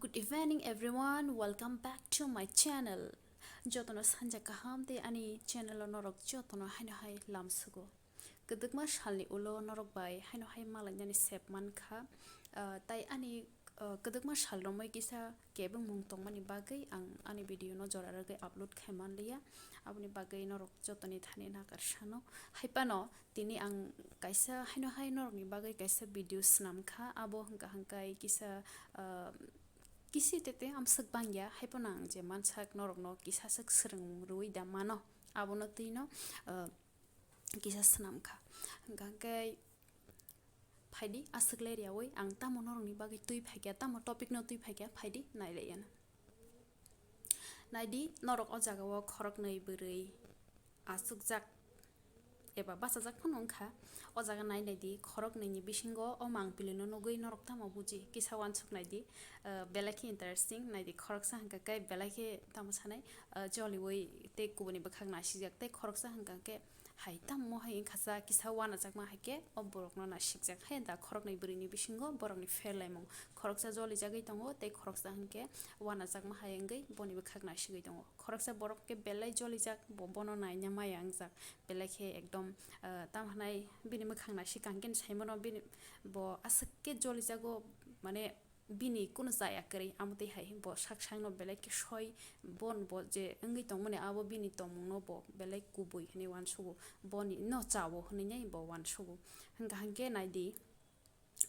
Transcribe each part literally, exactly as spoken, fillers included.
Good evening everyone, welcome back to my channel. Jotono sanja kaham tei ani channel o norok jotono haino hai lamsugo. Kwdwkma salni ulo norok bai haino hai malainani sep mankha. Ah, tai ani, ah, kwdwkma sal romwi kisa kebengmung tongmani bagwi ang ani video no jora rwgwi upload khai manliya. Aboni bagwi norok jotoni thani nakar sano. Haipano tini ang kaisa haino hai norokni bagwi kaisa video swnam kha. Abo hwnkha hwnkhe kisa, ah, kisi tete amswk bangya, haipano ang je mansak norokno kisa swk swrwng rwui da mano. Abono twino, ah, kisa swnam kha. Hwnkha hwnkhe phaidi aswk le riyaui ang tamo norokni bagwi twi phaikya, tamo topic no twi phaikya, phaidi nailaiyano. Naidi, norok o jagao khoroknwi bwrwi achukjak eba bachajak phano wngkha. O jaga nai naidi, khoroknwini bisingo o mangpilino nugwi norok tamo buji? Kisa uansuk naidi, ah, belai khe interesting. Naidi, khoroksa hwnkha khe belai khe tamo sanai, ah, joliui tei kubuni bwkhak nasijak, tei khoroksa hwnkha khe hai tamo hai wngkha sa kisa uanajakma hai khe o borokno nasikjak. Hai da khoroknwi bwrwini bisingo borokni pherlaimung, khoroksa jolijagwi tongo tei khoroksa hwnkhe uanajakma hai wngwi boni bwkhak nasigwi tongo. Khoroksa borok khe belai jolijak, bo bono naina maya wngjak, belai khe ekdom, ah, tamo hwnai bini mwkhang naisik ang khe saimano bini bo aswk khe jolijago, mane bini kunu chaya kwrwi, amo twi hai bo sak sakno belai khe soi, bon bo je wngwi tongmani abo bini tongmungno bo belai kubui hwnwi uansugo, boni no chao hwnwi nai bo uansugo. Hwnkha hwnkhe naidi,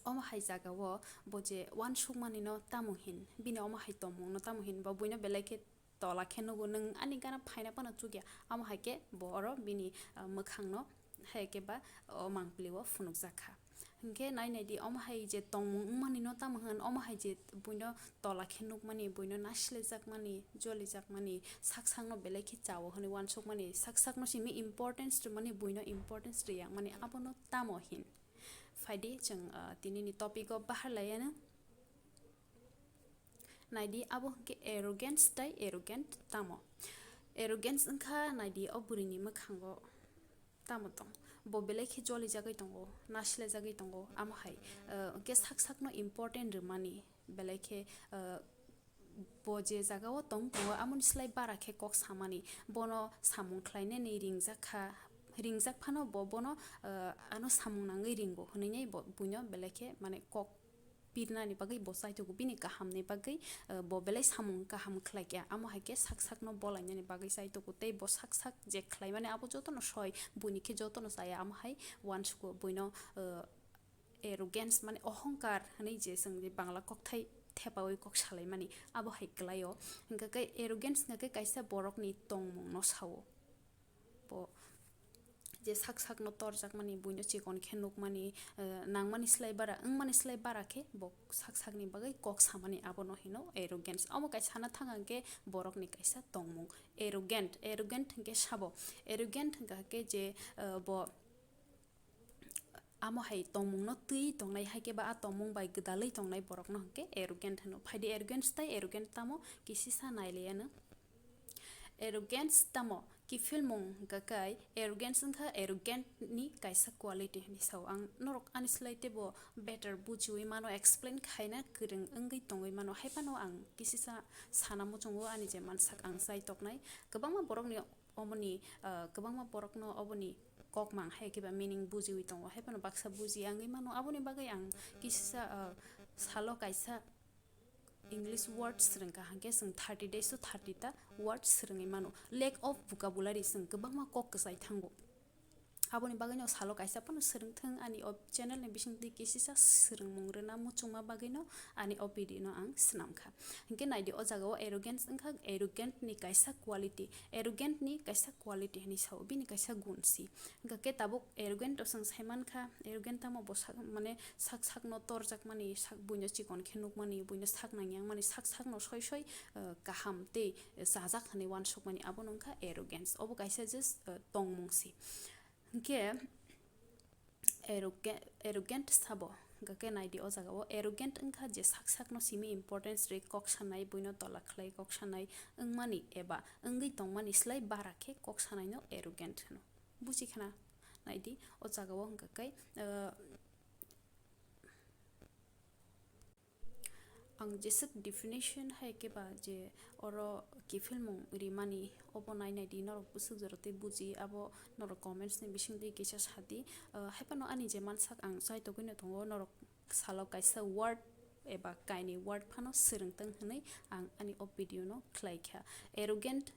omo hai jagao bo je uansukmanino tamo hin, bini omo hai tongmungno tamo hin, bo buino belai khe tola khe nugo, nwng ani gana phaina phano chukya, amo hai khe bo oro bini, ah, mwkhangno hai khe ba o mangpili o phunukjak kha. Hwnkhe nai naidi, omo hai je tongmung wngmani no tamo hwn, omo hai je buino tola khe nukmani, buino nasilaijakmani, jolijakmani, sak sakno belai khe chao hwnwi uansukmani, sak sakno simi importance rwmani, buino importance rwya mani, abono tamo hin? Phaidi chwng, ah, tinini topic o bahar laiano. Naidi, abo hwnkhe arrogance tai arrogant tamo? Arrogance wngkha naidi o bwrwini mwkhango tamo tong, bo belai khe jolijagwi tongo, nasilajagwi tongo, amo hai, ah, hwnkhe sak sakno important rwmani, belai khe, ah, bo je jagao tong tongo, amoni slai bara khe kok samani, bono samung khlainani ringjak kha, ringjak phano bo bono, ah, ano samung nangwi ringo hwnwi bo buino belai khe, mane, kok pirnani bagwi bo chaithogo, bini kahamni bagwi, ah, bo belai samung kaham khlai kha, amo hai khe sak sakno bolainani bagwi chaithogo, tei bo sak sak je khlaimani abo jotono soi, buini khe jotono chaya, amo hai uansugo buino, ah, arrogance, mane ohongkar hwnwi je chwng je Bangla kokthai thepaui kok salaimani, abo hai kwlaio. Hwnkha khe arrogance hwnkha khe kaisa borokni tongmungno sao. Bo je sak sakno torjakmani, buino chikon khe nukmani, eh, nangmani slai bara, wngmani slai bara khe bo sak sakni bagwi kok samani, abono hino arrogance. Omo kaisa sana thang hwnkhe borokni kaisa tongmung, arrogant, arrogant hwnkhe sabo, arrogant hwnkha khe je, eh, bo amo hai tongmungno twi tongnai, hai khe ba a tongmung bai gwdalwi tongnai borokno hwnkhe arrogant hwno. Phaidi, arrogance tai arrogant tamo kisisa nailaiano. Arrogance tamo kiphilmung hwnkha khe arrogance wngkha arrogant ni kaisa quality hwnwi sao. Ang norok ani slai teibo better bujiui mano, explain khaina kwrwng wngwi tongwi mano, hai phano ang kisisa sana muchungo ani je mansak ang chai toknai. Kwbangma borokni omoni, ah, kwbangma borokno oboni kokmang hai khe ba meaning bujiui tongo, hai phano baksa bujiya wngwi mano. Aboni bagwi ang kisisa, ah, salo kaisa English word swrwng kha, hwnkhe chwng thirty days to thirty ta word swrwngwi mano. Lack of vocabulary, chwng kwbangma kok kwchai thango. Aboni bagwino salo kaisa phano swrwng thwng, ani o channel ni bisingtwi kisisa swrwngmung rwna muchungma bagwino ani o video no ang swnam kha. Hwnkhe naidi, o jagao arrogance wngkha arrogant ni kaisa quality, arrogant ni kaisa quality hinwi sao, bini kaisa gun si. Hwnkha khe tabuk arrogant o chwng sai mankha, arrogant tamo bo sak, mane sak sakno torjakmani, sak buino chikon khe nukmani, buino sak nangyangmani, sak sakno soi soi, eh, kaham tei chajak hwnwi uansukmani, abono wngkha arrogance. Obo kaisa just, eh, tongmung si. Hwnkhe arroga-, arrogant sabo, hwnkha khe naidi o jagao arrogant wngkha je sak sakno simi importance rwi kok sanai, buino tola khlai kok sanai wngmani eba wngwi tongmani slai bara khe kok sanaino arrogant hwno. Buji khna? Naidi, o jagao hwnkha khe, ah, Ang jeswk definition hai khe ba je oro kiphilmung rimani, obo nai nai di, norok bwswk jora tei buji, abo norok comments ni bising twi kisa sa di. Ah, hai phano ani je mansak ang chaitogwi no tongo, norok salo kaisa word eba kainwi word phano swrwng tong hwnwi ang ani o video no khlai kha. Arrogant,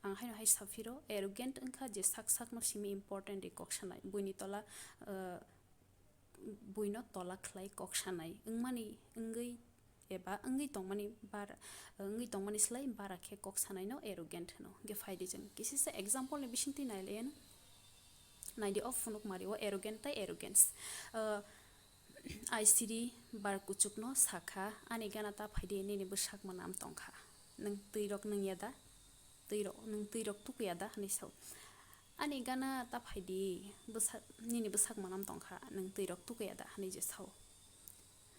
ang haino hai saphiro, arrogant wngkha je sak sakno simi important ri kok sanai, buini tola, ah, buino tola khlai kok sanai wngmani wngwi eba wngwi tongmani bara, wngwi tongmani slai bara khe kok sanaino arrogant hwno. Hwnkhe phaidi chwng kisisa example ni bisingtwi nai le, naidi o phunukmari o arrogant tei arrogance. Ah, aisiri bar kuchukno sakha, "Ani gana ta phaidi, nini bwsak mwnam tongkha, nwng twirok nungya da? Twirok, nwng twirok tukuya da?" hwnwi sao. "Ani gana ta phaidi, bwsak, nini bwsak mwnam tongkha, nwng twirok tukuya da?" hwnwi je sao.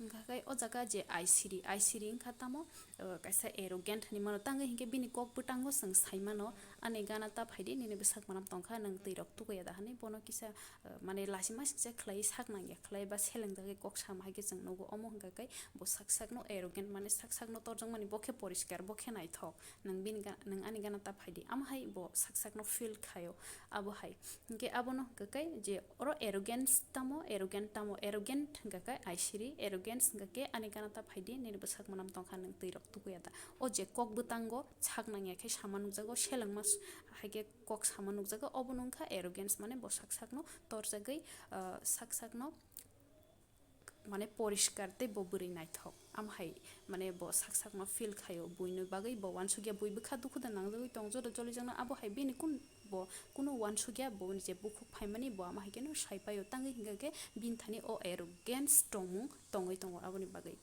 Hwnkha khe o jaga je aisiri, aisiri wngkha tamo, uh, kaisa arrogant hinwi mano. Tangwi hinkhe bini kok bwtango chwng sai mano, "Ani gana ta phaidi, nini bwsak mwnam tongkha, nwng twirok tukuya da?" hwnwi. Bono kisa, uh, mane lachima singcha khlai sak nangya khlai ba selengjagwi kok sama hai khe chwng nugo. Omo hwnkha khe bo sak sakno arrogant, mane sak sakno torjakmani, bo khe poriskar, bo khe naithok. Nwng bini ga-, nwng ani gana ta phaidi, amo hai bo sak sakno feel khaio, abo hai. Hwnkhe abono hwnkha khe je oro arrogance tamo, arrogant tamo, arrogant hwnkha khe aisiri, arrogance hwnkha khe ani gana ta phaidi, nini bwsak mwnam tongkha, nwng twirok tukuya da? O je kok bwtango sak nangya khe sama nukjago, selengma s-, hai khe kok sama nukjago, obono wngkha arrogance, mane bo sak sakno torjagwi, ah, sak sakno mane poriskar tei bo bwrwi naithok. Am hai mane bo sak sakno feel khaio, buino bagwi bo uansukya, bui bwkha dukhu da nangjagwi tong, joto jolijakno, abo hai bini kun bo kuno uansukya, bo ni je bukhuk phaimani bo ama hai kheno sai paio, tangwi hwnkha khe bini thani o arrogance tongmung tongwi tongo aboni bagwi.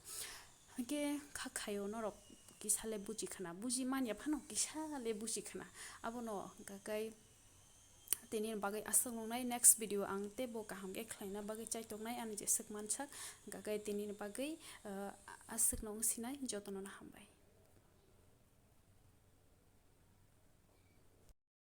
Hwnkhe kha khaio norok kisa le buji khna, buji manya phano kisa le buji khna, abono hwnkha khe tini bagwi aswk nuknai, next video ang teibo kaham khe khlaina bagwi chaitoknai ani jeswk mansak, hwnkha khe tini bagwi, uh, aswk nung sinai, jotono no hambai.